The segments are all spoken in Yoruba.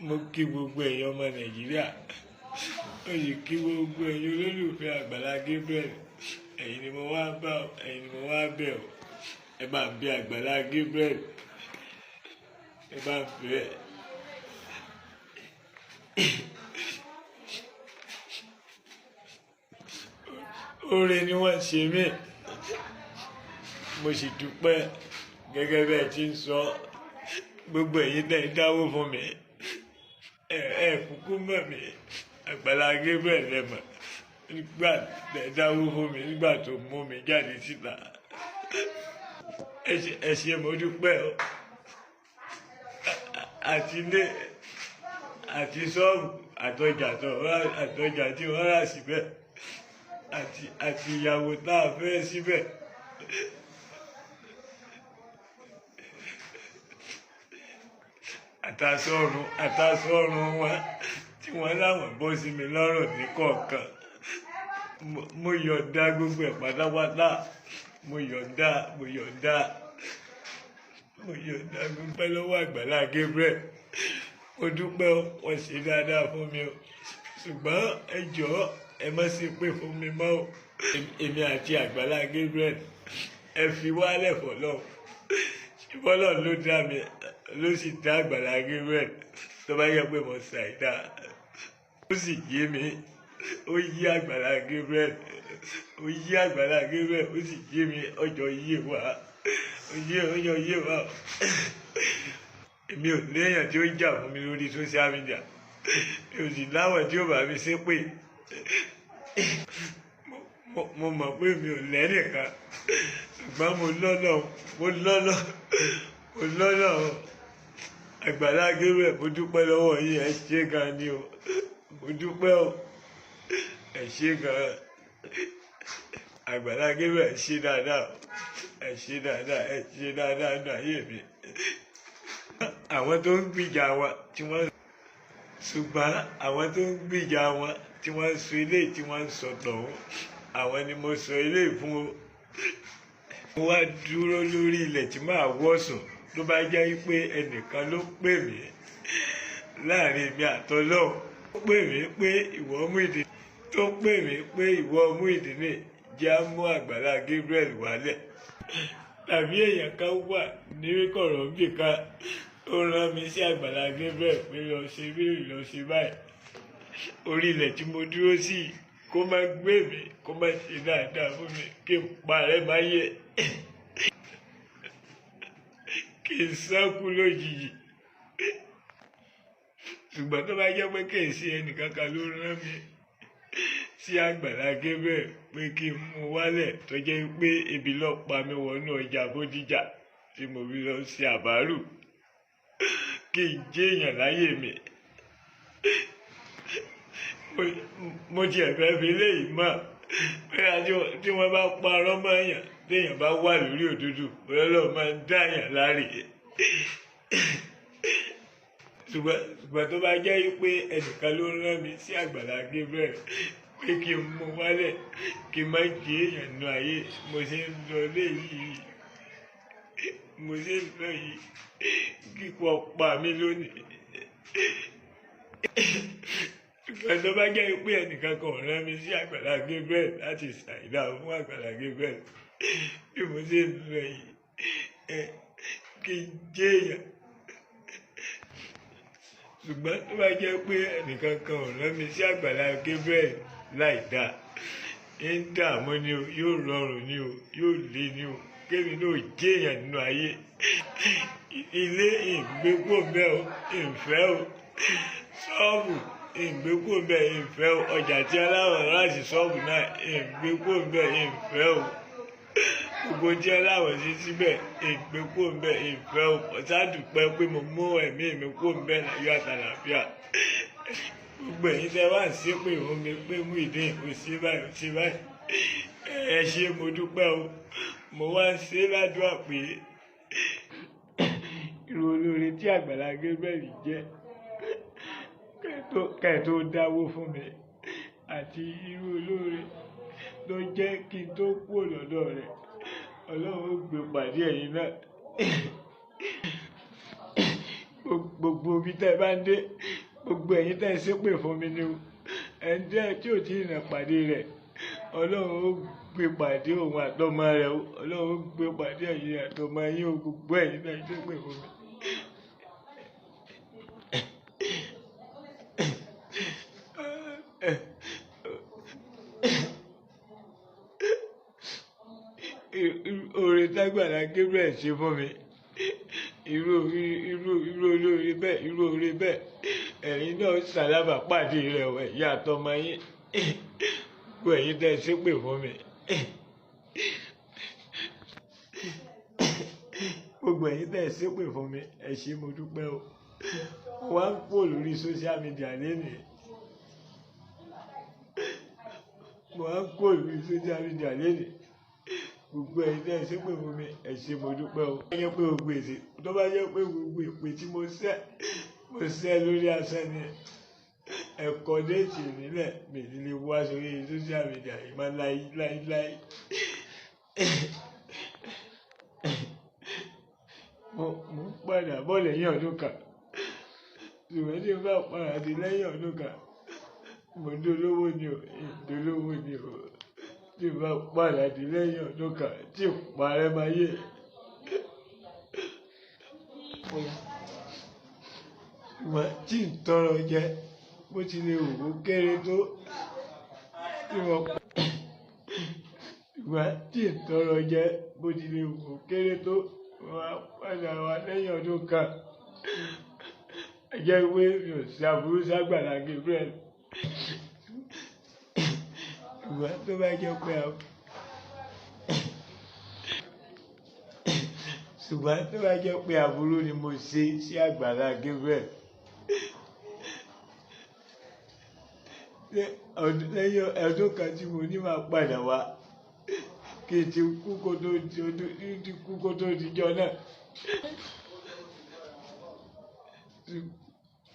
Mo kí gbogbo ẹ̀yin ọmọ Nàìjíríà, mo sì kí gbogbo ẹ̀yin olólùfẹ́ Àgbàlá Gabriel. Ẹ̀yin ni mo wá bá o, ẹ̀yin ni mo wá bẹ̀ o. Ẹ bá ń bẹ̀ Àgbàlá Gabriel, ẹ bá ń bẹ̀. Oore ni wọ́n ṣe mí, mo sì dúpẹ́ gẹ́gẹ́ bẹ́ẹ̀ tí ń sọ. Gbogbo ẹ̀yin tẹ́ ẹ dáwó fún mi, ẹ kúkú mọ̀ mí, Àgbàlá Gabriel lẹ mọ̀ nígbà tẹ́ ẹ dáwó fún mi, nígbà tó mú mi jáde síta. Ẹ ṣé, mo dúpẹ́ o. Àti ilé àti ṣọ́ọ̀bù àtọjà àtọjà tí wọ́n rà síbẹ̀ àti ìyàwó tá a fẹ́ síbẹ̀. Àtàsọ̀run wọn tí wọ́n láwọn bọ́ sí mi lọ́rùn ní kọ̀ọ̀kan. Mo yọ̀ǹda gbogbo ẹ̀ pátápátá. Mo yọ̀ǹda, mo yọ̀ǹda, mo yọ̀ǹda gbogbo lọ́wọ́ Àgbàlá Gabriel. Mo dúpẹ́, wọ́n ṣe dáadáa fún mi o. Ṣùgbọ́n ẹ jọ̀ọ́, ẹ má ṣe pé fún mi mọ́ o. Èmi àti Àgbàlá Gabriel, ẹ fi wálẹ̀ fọlọ́. Bọ́lọ̀ ló dá mi, ló sì dá Àgbàlá Gabriel. Tó bá yẹ pé mo ṣàìdá, ó sì yé mi, ó yí Àgbàlá Gabriel, ó yí Àgbàlá Gabriel, ó sì yé mi, ọjọ́ yé wa, ọjọ́ yé wa. Èmi ò léèyàn tí ó jà fún mi lórí social media, mi ò sì láwọn tí ó bá mi ṣépè. Mo mọ̀ pé mi ò lẹ́nìkan, ṣùgbọ́n mo lọ́lọ́, mo lọ́lọ́, mo lọ́lọ́. Àgbàlá Gabriel, mo dúpẹ́ lọ́wọ́ yín, ẹ ṣé gan ni o. Mo dúpẹ́ o, ẹ ṣé gan. Àgbàlá Gabriel, ẹ ṣé dáadáa, ẹ ṣé dáadáa, ẹ ṣé dáadáa nínú ayé mi. Àwọn tó ń gbìjà wọn tí wọ́n, ṣùgbọ́n àwọn tó ń gbìjà wọn tí wọ́n ń sọ eléyìí tí wọ́n ń sọ tọ̀hún, àwọn ni mo sọ eléyìí fún o. Mo wá dúró lórí ilẹ̀ tí màá wọ̀sùn. Tó bá jẹ́ pé ẹnìkan ló pè mí láàrin mi àtọlọ́hun, tó pè mí pé ìwọ Muyideen, tó pè mí pé ìwọ Muyideen, jẹ́ á mú Àgbàlá Gabriel wálẹ̀. Tàbí èèyàn kan wà ní kọ̀rọ̀bì kan tó rán mi sí Àgbàlá Gabriel pé lọ ṣe bíi lọ ṣe báyìí. Orí ilẹ̀ tí mo dúró sí, kó má gbé mi, kó má ṣe dáadáa fún mi, kí n parẹ́ máa yẹ, kí n sánkú lójijì. Ṣùgbọ́n tó bá jẹ́ pé kì í ṣe ẹnìkankan ló rán mi sí Àgbàlá Gabriel pé kí n mú wálẹ̀, tó jẹ́ pé ebi ló pa mí wọnú ọjà Bódìjà tí mo fi lọ ṣe àbárù, kí n jẹ́ èèyàn láyé mi. Mo tiẹ̀ fẹ́ fi léyìí mọ̀ bóyá tí wọ́n bá parọ́ mọ́ èèyàn, téèyàn bá wà lórí òdodo, bóyá Ọlọ́run máa ń dá èèyàn láre. Ṣùgbọ́n tó bá jẹ́ pé ẹnìkan ló rán mi sí Àgbàlá Gabriel pé kí n mú wálẹ̀, kí n má jẹ́ èèyàn nínú ayé, mo ṣe ń lọ léyìí, mo ṣe ń lọ yìí, kíkọ́ pa mí lónìí. Ṣùgbọ́n tó bá jẹ́ pé ẹnìkan kan rán mi sí Àgbàlá Gabriel láti ṣàìdá fún Àgbàlá Gabriel, bí mo ṣe ń lọ yìí, kí n jẹ́ èèyàn. Ṣùgbọ́n tó bá jẹ́ pé ẹnìkan kan rán mi sí Àgbàlá Gabriel láì dáa, ń dààmú ni o, yóò rọrùn ni o, yóò le ni o, kémi náà jẹ́ èèyàn nínú ayé. Ilé ìgbékò mbẹ́ o, ìfẹ́ o, ṣọ́ọ̀bù ìgbékò mbẹ́, ìfẹ́ o, ọjà tí aláwọ̀ ráàsì ṣọ́ọ̀bù náà ìgbékò mbẹ́, ìfẹ́ o, gbogbo tí aláwọ̀ sí síbẹ̀ ìgbékò mbẹ́, ìfẹ́ o. Ọ̀sádùpẹ́ pé mo mú ẹ̀mí mi kó mbẹ́ láyọ̀ àtàlàáfíà. Gbogbo ẹ̀yin tẹ́ wá ń ṣépè fún mi pé Muyideen ò ṣe báyìí, ò ṣe báyìí, ẹ ṣé, mo dúpẹ́ o. Mo wá ń ṣe ládùúà pé irú olóore tí Àgbàlá Gabriel jẹ́ kẹ́ tó dáwó fún mi, àti irú olóore tó jẹ́ kí n tó kúrò lọ́dọ̀ rẹ̀, Ọlọ́run ó gbé pàdé ẹ̀yin náà. Gbogbo ibi tẹ́ ẹ bá ń dé, Gbogbo ẹ̀yin tẹ́ ẹ ṣépè fún mi ni o, ẹni tí ò tí ì rìn pàdé rẹ̀, Ọlọ́run ó gbé pàdé òun àtọmọ rẹ̀ o, Ọlọ́run ó gbé pàdé ẹ̀yin àtọmọ yín o, gbogbo ẹ̀yin tẹ́ ẹ ṣépè fún mi. Oore tágbàlá Gabriel ṣe fún mi, irú irú irú olóore bẹ́ẹ̀, irú oore bẹ́ẹ̀, ẹ̀yin náà ṣàlábà pàdé rẹ̀ o, ẹ̀yin àtọmọ yín, gbogbo ẹ̀yin tẹ́ ẹ ṣépè fún mi. Gbogbo ẹ̀yin tẹ́ ẹ ṣépè fún mi, ẹ ṣé, mo dúpẹ́ o. Mo wá ń pò lórí social media lénìí. Mo wá ń pò lórí social media lénìí. Gbogbo ẹ̀yin tẹ́ ẹ ṣépè fún mi, ẹ ṣé, mo dúpẹ́ o. Tó bá jẹ́ pé gbogbo èsì, tó bá jẹ́ pé gbogbo èpè tí mo ṣẹ́, mo ṣẹ́ lórí asán ni, ẹ̀kọ́ déètì nílẹ̀, mi ní lè wá sórí social media yìí mọ́ láí láí láí. Mo ń padà bọ̀ lẹ́yìn ọdún kan. Ṣùgbọ́n tí mo bá padà dé lẹ́yìn ọdún kan, mo dolówó ni o, dolówó ni o. Tí mo bá padà dé lẹ́yìn ọdún kan, tí ò parẹ́ máa yé. Ṣùgbọ́n tí ń tọrọ jẹ, bó ti lè wù kó kéré tó, tí mo ṣùgbọ́n tí ń tọrọ jẹ, bó ti lè wù kó kéré tó, mo máa padà wá lẹ́yìn ọdún kan. Ẹ jẹ́ pé mi ò ṣe àbúrú ságbàlá Gabriel. Ṣùgbọ́n tó bá jẹ́ pé a ṣùgbọ́n tó bá jẹ́ pé aburú ni mo ṣe sí àgbàlá Gabriel, lẹ́yìn ọdún kan tí mo ní máa padà wá, kí n ti kú kó tó di ọdún, kí n ti kú kó tó di ọjọ́ náà.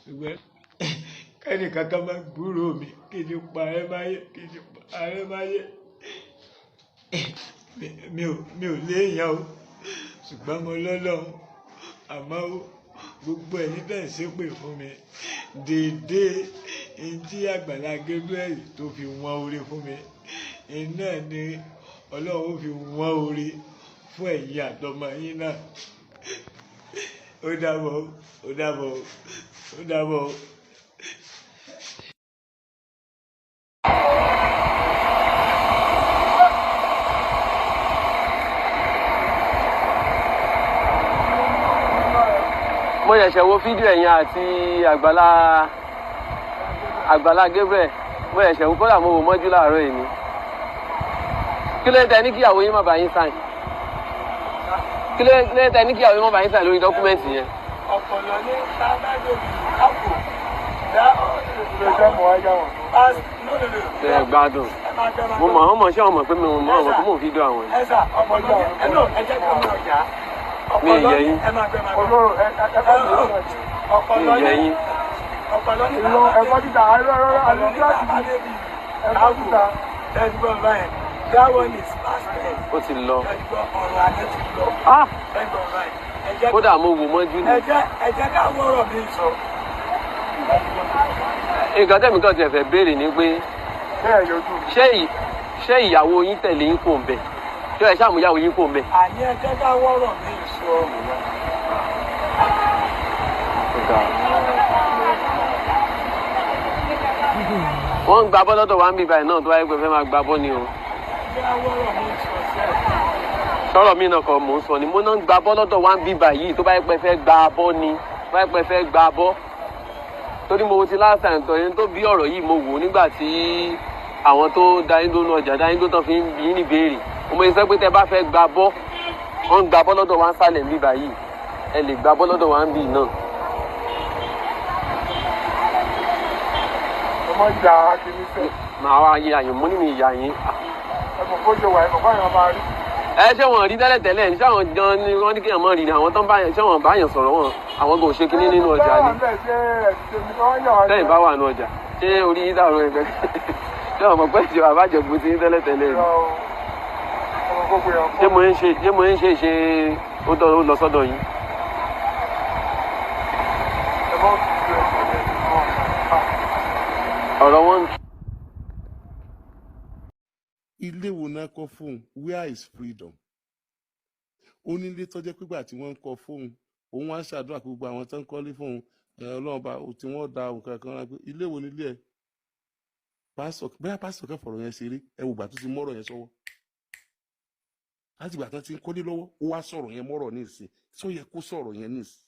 Ṣùgbọ́n kẹ́ni kankan máa gbúròó mi, kí n ti parẹ́ máyé, kí n ti parẹ́ máyé. Mi ò léèyàn o, ṣùgbọ́n mo lọ́lọ́run. Àmọ́ ó, gbogbo ẹ̀yin tẹ́ ẹ ṣépè fún mi, déédéé ẹni tí àgbàlá Gabriel tó fi wọ́n oore fún mi, iná ni Ọlọ́run ó fi wọ́n oore fún ẹ̀yin àtọmọ yín náà. Ó dàbọ̀, ó dàbọ̀, ó dàbọ̀. Mo ṣẹ̀ṣẹ̀ wo fídíò ẹ̀yin àti Àgbàlá Gabriel. Mo ṣẹ̀ṣẹ̀ wo, kódà mo wò mọ́jú láàárọ̀ yìí ni. Kí ló dé tẹ ní kíyàwó yín má bá yín sign? Kí ló dé tẹ ní kíyàwó yín má bá yín sign lórí document yẹn? Ọ̀pọ̀lọ́ ní sábàdébí àpò dá ọ̀rọ̀. Ẹ gbádùn. Mo mọ̀ ọ́n mọ̀, ṣé wọ́n mọ̀ pé mo mọ̀ ọ́n mọ̀ pé mò ń fídíò àwọn yìí? Ẹ sà, ọ̀pọ̀lọ́ ní ẹ náà, ẹ jẹ́ kí wọ́n yà. Mi ì yẹ yín. Ẹ máa gbẹ máa gbẹ. Ọ̀pọ̀lọ́ Mi ì yẹ ní yín. Ọ̀pọ̀lọ́ ní sábàdébí àpò ẹ̀dùgbọ́n báyẹn. That one is past tense. Ó ti lọ. Ẹ̀dùgbọ́n ọ̀rọ̀ àná ti lọ. Ah! Ẹ̀dùgbọ́n báyẹn. Ẹ jẹ́ Kódà mo wò mọ́jú ni. Ẹ jẹ́ ká wọ́rọ̀ mi sọ. Nǹkan tẹ̀mí kan tiẹ̀ fẹ́ béèrè ni pé ṣé ìyàwó yín tẹ̀lé yín kò ń bẹ̀? Ṣé ẹ ṣàmúyàwó yín kò ń bẹ̀? Àní ẹ jẹ́ ká wọ́rọ̀ mi sọ. Wọ́n ń gba bọ́ lọ́dọ̀ wa ń bí báyìí náà, tó wáyé pé fẹ́ máa gba bọ́ ni o. Ẹ jẹ́ ká wọ́rọ̀ mi sọ sẹ́ẹ̀. Sọ̀rọ̀ mi náà kọ́ mò ń sọ ni, mo náà ń gba bọ́ lọ́dọ̀ wa ń bí báyìí, tó bá yẹ pé fẹ́ gba bọ́ ni, tó bá yẹ pé fẹ́ gba bọ́. Torí mo ti last time tọ́ ẹni tó bí ọ̀rọ̀ yìí, mo wò ó nígbà tí àwọn tó dá yín lónú ọjà dá yín ló tán fi ń bí yín ní ìbéèrè. Mo mọ̀ sọ pé tẹ bá fẹ́ gba bọ́, wọ́n ń gba bọ́ lọ́dọ̀ wa ń sálẹ̀ ń bí báyìí. Ẹ lè gba bọ́ lọ́dọ̀ wa ń bí náà. Ọmọ ìjà kìíní sẹ. Màá wá yé àyàn, mo ní mi ìyá yín. Ẹmọ kó ṣe wà, ẹmọ báyọ̀ máa rí. Ẹ ṣé wọn rí tẹ́lẹ̀ tẹ́lẹ̀ ní sáwọn gan ni wọ́n ní kéèyàn mọ́ rí ni, àwọn tó ń bá yàn, ṣé wọn bá yàn sọ̀rọ̀ wọn, àwọn kò ṣe kinní nínú ọjà ni. Tẹ́yìn bá wà nínú ọjà, ṣé orí yín dàrú ẹgbẹ́? Ṣé wọn mọ̀ pé ìjọba àbájọgbó ti ní tẹ́lẹ̀ tẹ́lẹ̀ ni? Ṣé mo ń ṣe ṣe ó tọ́ ó lọ sọ́dọ̀ yín? Ọ̀rọ̀ wọn ń Ilé wo náà kọ́ fóun? Where is freedom? Onílé tọ́jẹ́ pígbà tí wọ́n ń kọ́ fóun, òun wá ń ṣàdúrà pé gbogbo àwọn tó ń kọ́lé fóun ẹ, Ọlọ́run bá tí wọ́n da nǹkan kan rán pé ilé wo nílé ẹ. Pásítọ̀, bóyá pásítọ̀ kan fọ̀rọ̀ yẹn ṣeré. Ẹ wò gbà tó ti mọ́rọ̀ yẹn sọ́wọ́ láti gbà tó ti ń kọ́lé lọ́wọ́, ó wá sọ̀rọ̀ yẹn mọ́rọ̀ ní ìsìn tó yẹ kó sọ̀rọ̀ yẹn ní ìsìn.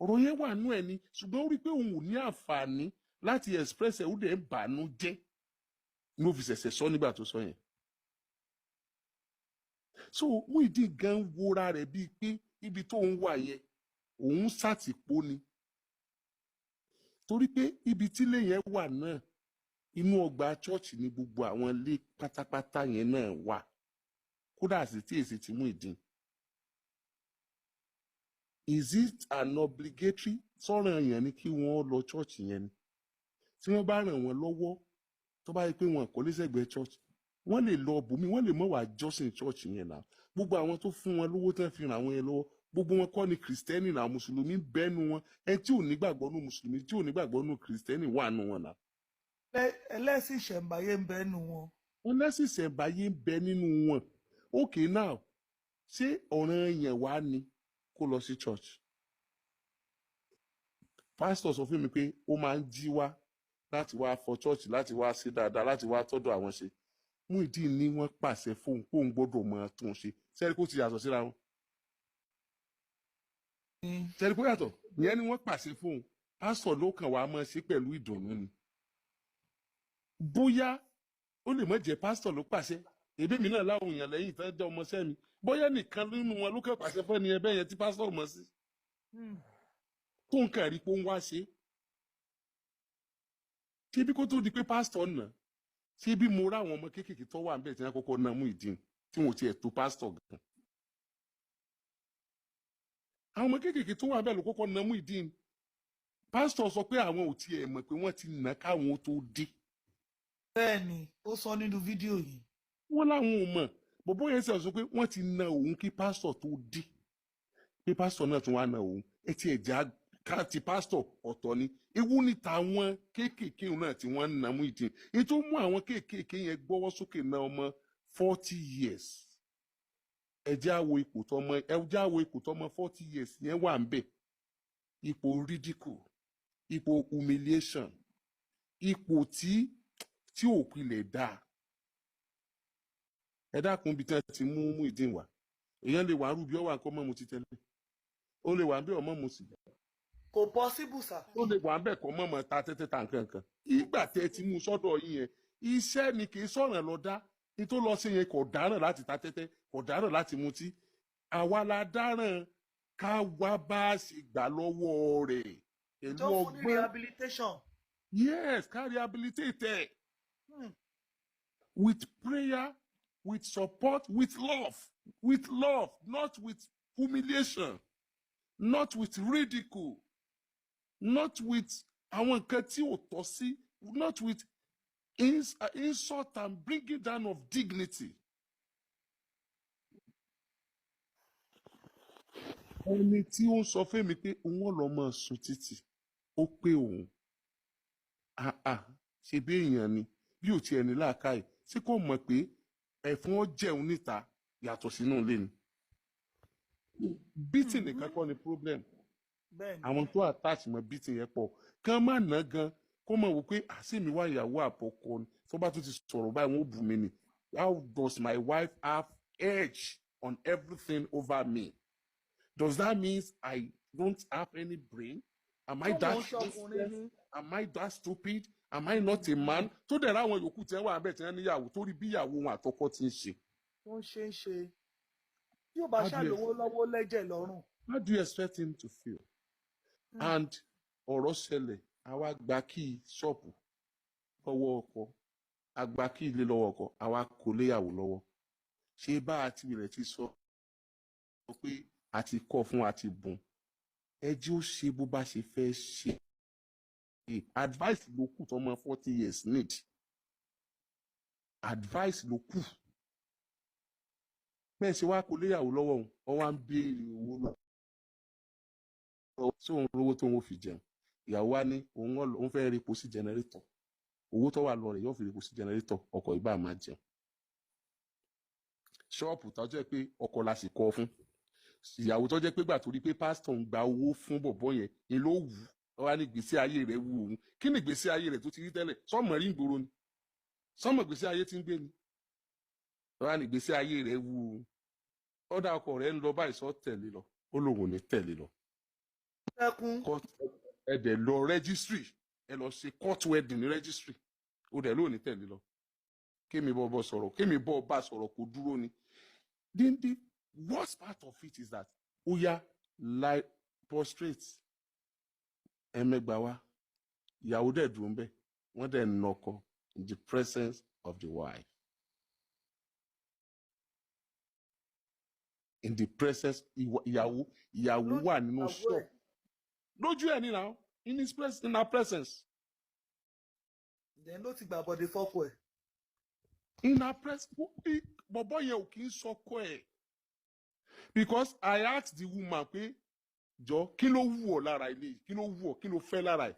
Ọ̀rọ̀ yẹn wà nú ẹ̀ ni, ṣùgbọ́n ó rí i pé òun ò ní àǹfààní láti express ẹ̀, ó dẹ̀ ń bànú jẹ́ ní ó fi ṣẹ̀ṣẹ̀ sọ nígbà tó sọ yẹn. So Muyideen gan wora rẹ̀ bíi pé ibi tó ń wà yẹn, òun ṣàtìpó ni, torí pé ibi tílé yẹn wà náà, inú ọgbà chọ́ọ̀chì ni gbogbo àwọn ilé pátápátá yẹn náà wà, kódà sí tí èsì ti Muyideen. Is it an obligatory sọ̀rọ̀ yẹn ni kí wọ́n lọ chọ́ọ̀chì yẹn ni? Tí wọ́n bá ràn wọ́n lọ́wọ́, tó bá yẹ pé wọn kò lè sẹ́gbẹ̀ẹ́ church, wọ́n lè lọ bùnmí, wọ́n lè mọ̀ wá jọ́sìn church yẹn náà. Gbogbo àwọn tó fún wọn lówó tán fi ràn àwọn yẹn lọ́wọ́, gbogbo wọn kọ́ ni Kìrìsìtẹ́nì náà. Mùsùlùmí bẹ́nu wọn, ẹni tí ò nígbàgbọ́ nù mùsùlùmí, tí ò nígbàgbọ́ nù Kìrìsìtẹ́nì wà nù wọn náà. Ẹlẹ́sìn ìṣẹ̀ǹbáyé ń bẹ nù wọn. Wọn lẹ́sìn ìṣẹ̀ǹbáyé ń bẹ nínú wọn. Okay, now, ṣé ọ̀ràn yẹn wá ni kó lọ sí church? Pásítọ̀ sọ fún mi pé ó máa ń jí wá láti wá fọ church, láti wá ṣe dáadáa, láti wá tọ́jú àwọn ṣe. Muyideen ní wọ́n pàṣẹ fóun kóun gbọ́dọ̀ máa tún un ṣe. Sẹ́ni kó ti yàtọ̀ síra wọn? Sẹ́ni kó yàtọ̀? Ìyẹn ni wọ́n pàṣẹ fóun, pásítọ̀ ló kàn wá máa ṣe pẹ̀lú ìdùnnú ni. Bóyá ó lè má jẹ́ pásítọ̀ ló pàṣẹ. Èbí mi náà láwọn èèyàn lẹ́yìn tán jẹ́ ọmọọṣẹ́ mi, bóyá nìkan nínú wọn ló kàn pàṣẹ fún ẹni ẹbẹ́ yẹn tí pásítọ̀ mọ̀ sí, tó ń kàn rí pé ó ń wá ṣe. Ṣé bí kó tó di pé pásítọ̀ nà, ṣé bí mo rá àwọn ọmọ kéékèèké tó wà níbẹ̀ tí wọ́n kọ́kọ́ na Muyideen, tí wọn ò tiẹ̀ tó pásítọ̀ gan, àwọn ọmọ kéékèèké tó wà níbẹ̀ ló kọ́kọ́ na Muyideen. Pásítọ̀ sọ pé àwọn ò tiẹ̀ mọ̀ pé wọ́n ti nà káwọn tó dé. Bẹ́ẹ̀ ni ó sọ nínú fídíò yìí. Wọ́n láwọn ò mọ̀. Bọ̀bọ́ yẹn sọ pé wọ́n ti na òun kí pásítọ̀ tó dé, pé pásítọ̀ náà tún wá na òun. Ẹ ti ẹ̀já ká ti pásítọ̀ ọ̀tọ̀ ni, ewu ní tàwọn kéékèèké náà tí wọ́n ń na Muyideen. Èyí tó mú àwọn kéékèèké yẹn gbọ́wọ́ sókè na ọmọ 40 years, ẹ jẹ́ á wo ipò tọmọ, ẹ jẹ́ á wo ipò tọmọ 40 years yẹn wà ń bẹ̀: ipò ridicule, ipò humiliation, ipò tí ò pilẹ̀ dáa. Ẹ dákun, bí tí wọ́n ti mú Muyideen wá, èèyàn lè wà rúbi ọwà nǹkan mọ́ mu ti tẹ́lẹ̀, ó lè wà bí ọmọ mu sìgá. Kò possible, sir. Ó lè wà bẹ́ẹ̀ kọ́ mọ̀mọ́ ta tẹ́tẹ́ ta nǹkan kan. Ìgbà tẹ́ ti mú sọ́dọ̀ yín yẹn, iṣẹ́ ni, kì í sọ̀rọ̀ lọ dá ní tó lọ sí yẹn. Kò dáràn láti ta tẹ́tẹ́, kò dáràn láti mutí. Àwa la dáràn, ká wá bá a ṣe gbà lọ́wọ́ rẹ̀ pẹ̀lú Tó fún ní ọgbọ́n. rehabilitation. Yes, ká rehabilitate ẹ̀ with prayer, with support, with love, with love, not with humiliation, not with ridicule, not with àwọn nǹkan tí ò tọ́ sí, not with insult and bringing down of dignity. Ẹni tí ó ń sọ fún mi pé òun ò lọ máa sùn títì, ó pé òun, ah ah, ṣe bí èèyàn ni, bí ò tiẹ̀ ní làákàyè, ṣé kò mọ̀ pé ẹ̀fọn jẹun níta yàtọ̀ sínú ilé ni? Beating nìkan kọ́ ni problem. Bẹ́ẹ̀ ni. Àwọn tó attach mọ́ beating yẹn pọ̀. Kán má ná gan, kó mọ̀ wò pé àṣé mi wá ìyàwó àbọ̀kọ ni, tó bá tún ti sọ̀rọ̀ báyìí, wọ́n ó bù mí ni. How does my wife have edge on everything over me? Does that mean I don't have any brain? Am I Tó that mò ń ṣọkùnrin ni. Am I that stupid? Am I not a man? Tó dẹ̀ ráwọn yòókù tí wọ́n wà bẹ́ẹ̀ tí wọ́n níyàwó, tó rí bí ìyàwó wọn àtọkọ ti ń ṣe. Tó ń ṣe ń ṣe tí ò bá How do you ṣàlówó lọ́wọ́ lẹ́jẹ̀ lọ́rùn. How do you expect him to feel? And ọ̀rọ̀ ṣẹlẹ̀, àwa gba key ṣọ́ọ̀bù lọ́wọ́ ọkọ, a gba key ilé lọ́wọ́ ọkọ, àwa kò léyàwó lọ́wọ́. Ṣé bá a ti rẹ̀ ti sọ pé a ti kọ́ fún, a ti bùn, ẹ jẹ́ ó ṣe bó bá ṣe fẹ́ ṣe. Advice ló kù tọmọ 40 years need, advice ló kù. Bẹ́ẹ̀ ṣe wá kó léyàwó lọ́wọ́, òun wọ́n wá ń béèrè owó lọ́wọ́ tí òun rówó tó ń fi jẹun. Ìyàwó wa ní òun fẹ́ repo sí generator. Owó tó wà lọ rẹ̀ yóò fi repo sí generator, ọkọ̀ ìbá máa jẹun. Ṣọ́ọ̀bù tó jẹ́ pé ọkọ la sì kọ́ fún ìyàwó, tó jẹ́ pé gbà torí pé pásítọ̀ ń gba owó fún bọ̀bọ̀ yẹn ni ló wù ú, wá ní ìgbésí ayé rẹ̀ wù òun. Kí ni ìgbésí ayé rẹ̀ tó ti rí tẹ́lẹ̀? Sọ́mọ̀ rí ìgboro ni, sọ́mọ̀ ìgbésí ayé ti ń gbé ni. Wá ní ìgbésí ayé rẹ̀ wù òun. Ọ̀dà ọkọ rẹ̀ ń lọ báyìí, sọ tẹ̀lé lọ, ó lóun ò ní tẹ̀lé lọ. Ẹkún. Court, ẹ dẹ̀ lọ registry, ẹ lọ ṣe court wedding ní registry, ó dẹ̀ lóun ní tẹ̀lé lọ. Kémi bọ́ sọ̀rọ̀, kémi bọ́ bá sọ̀rọ̀, kò dúró ni. Then the worst part of it is that ó yá, lie prostrate, ẹ̀mẹ́gbà wá, ìyàwó dẹ̀ dúró ń bẹ̀, wọ́n dẹ̀ nọkọ in the presence of the wife, in the presence ìyàwó Lójú wà nínú ìyàwó shop ẹ̀. Lójú ẹ̀ nínú, in his presence, in her presence. Then ló ti gbà bọ̀dé fọ́kọ ẹ̀. In her presence. Bọ̀bọ̀ yẹn ò kì í sọkọ ẹ̀, because I asked the woman pé, jọ, kí ló wù ọ́ lára ilé yìí? Kí ló wù ọ́? Kí ló fẹ́ lára ẹ̀?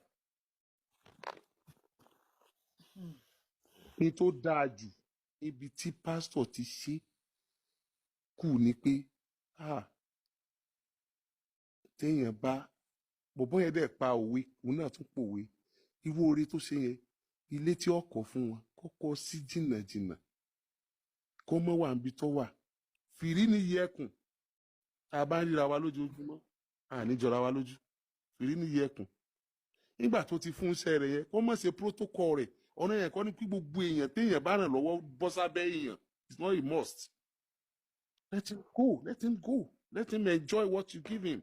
Ní tó dáa jù ibi tí pásítọ̀ ti ṣe kù ni pé, ah, téèyàn bá bọ̀bọ̀ yẹn dẹ̀ pa òwe, òun náà tún pòwe irú oore tó ṣe yẹn, ilé tí ọkọ̀ fún wọn kọ́kọ́ sí jìnnàjìnnà, kó mọ́ wà níbi tó wà fìrí ní yẹkùn. Tá a bá ń ríra wa lójoojúmọ́, àní jọra wa lójú. Fìrí ní yẹkùn nígbà tó ti fún iṣẹ́ rẹ̀ yẹn, kó mọ̀ ṣe protocol rẹ̀. Ọ̀nà yẹn kọ́ ni kí gbogbo èèyàn téèyàn bá ràn lọ́wọ́ bọ́ sábẹ́ èèyàn. It's not a must. Let him go, let him go, let him enjoy what you give him.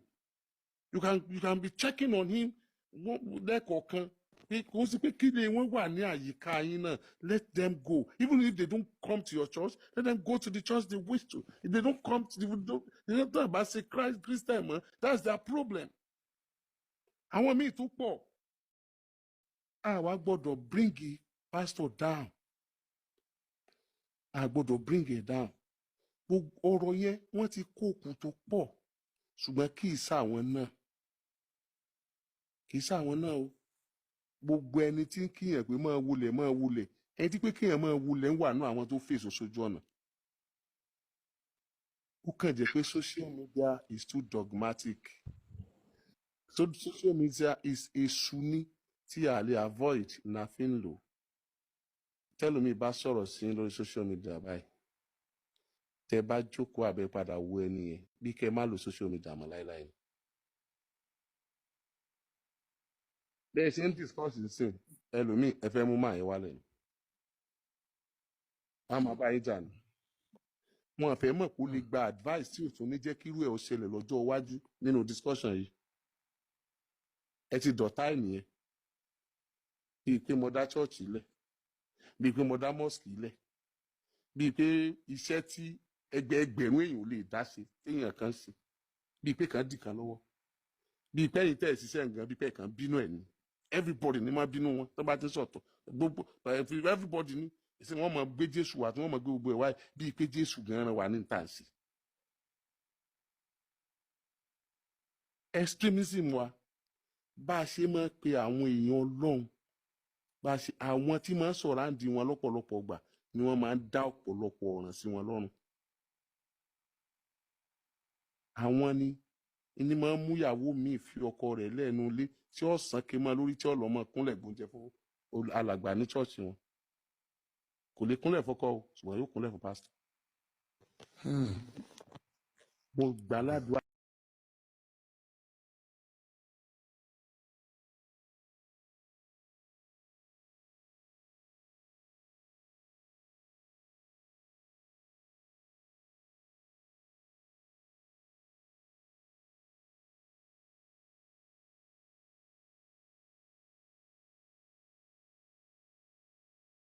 You can be checking on him lẹ́ẹ̀kọ̀ọ̀kan, pé kò sí pé kí ni wọ́n wà ní àyíká yín náà. Let them go. Even if they don't come to your church, let them go to the church they wish to. If they don't come to the, they don't talk about say Christ, Christian mọ́, that's their problem. Àwọn míì tún pọ̀. Àwa gbọ́dọ̀ bring the pastor down, a gbọ́dọ̀ bring it down. Gbogbo ọ̀rọ̀ yẹn, wọ́n ti kó òkú tó pọ̀, ṣùgbọ́n kì í sáwọn náà, kì í sáwọn náà o. Gbogbo ẹni tí ń kíyàn pé máa wulẹ̀, máa wulẹ̀, ẹni tí pé kíyàn máa wulẹ̀ ń wà nú àwọn tó fèsò sójú ọ̀nà. Ó kàn jẹ́ pé social media is too dogmatic. So social media is èṣù ní tí a lè avoid na fi ń lò. Tẹ́lómi bá sọ̀rọ̀ sí yín lórí social media báyìí, tẹ́ bá jókòó àbẹ padà wo ẹni yẹn, bí kẹ́ má lo social media mọ́ láéláé ni. Bẹ́ẹ̀ ṣe ń discuss nísìn, ẹlòmíì ẹ fẹ́ mú máa yẹn wálẹ̀ ni, wọ́n á máa bá yín jà ní. Wọn fẹ́ mọ̀ kó lè gba advice tí ò tún ní jẹ́ kírú ẹ̀ ó ṣẹlẹ̀ lọ́jọ́ iwájú. Nínú discussion yìí, ẹ ti dọ̀tá ẹ̀ nìyẹn, bíi pé mo dá church lẹ̀, bíi pé mo dá mosque lẹ̀, bíi pé iṣẹ́ tí ẹgbẹẹgbẹ̀rún èèyàn ò lè dá ṣe téèyàn kan ṣe, bíi pé kan dì kan lọ́wọ́, bíi pé ẹ̀yin tẹ́ ẹ̀ ṣiṣẹ́ nǹkan, bíi pé kan bínú ẹ̀ ní. Everybody ní máa bínú wọn tó bá ti ń sọ̀tọ̀. Gbogbo everybody ní ṣé wọ́n máa gbé Jésù wá, tí wọ́n máa gbé gbogbo ẹ̀ wáyé, bíi pé Jésù gan-an wà ní ìta sí. Extremism wa, bá a ṣe máa pe àwọn èèyàn Ọlọ́run, bá a ṣe àwọn tí máa ń sọ̀rọ̀ àǹdí wọn lọ́pọ̀lọpọ̀ gbà ni wọ́n máa ń dá ọ̀pọ̀lọpọ̀ ọ̀ràn sí wọn lọ́rùn. Àwọn ni máa ń mú ìyàwó mi fi ọkọ rẹ̀ lẹ́nu ilé, tí ó sàn ké máa lórí, tí ó lọ́ máa kúnlẹ̀ gbóúnjẹ fún alàgbà ní ṣọ́ọ̀ṣì wọn. Kò lè kúnlẹ̀ fọ́kọ o, ṣùgbọ́n yóò kúnlẹ̀ fún pásítọ̀. Mo gbà ládùúgbà.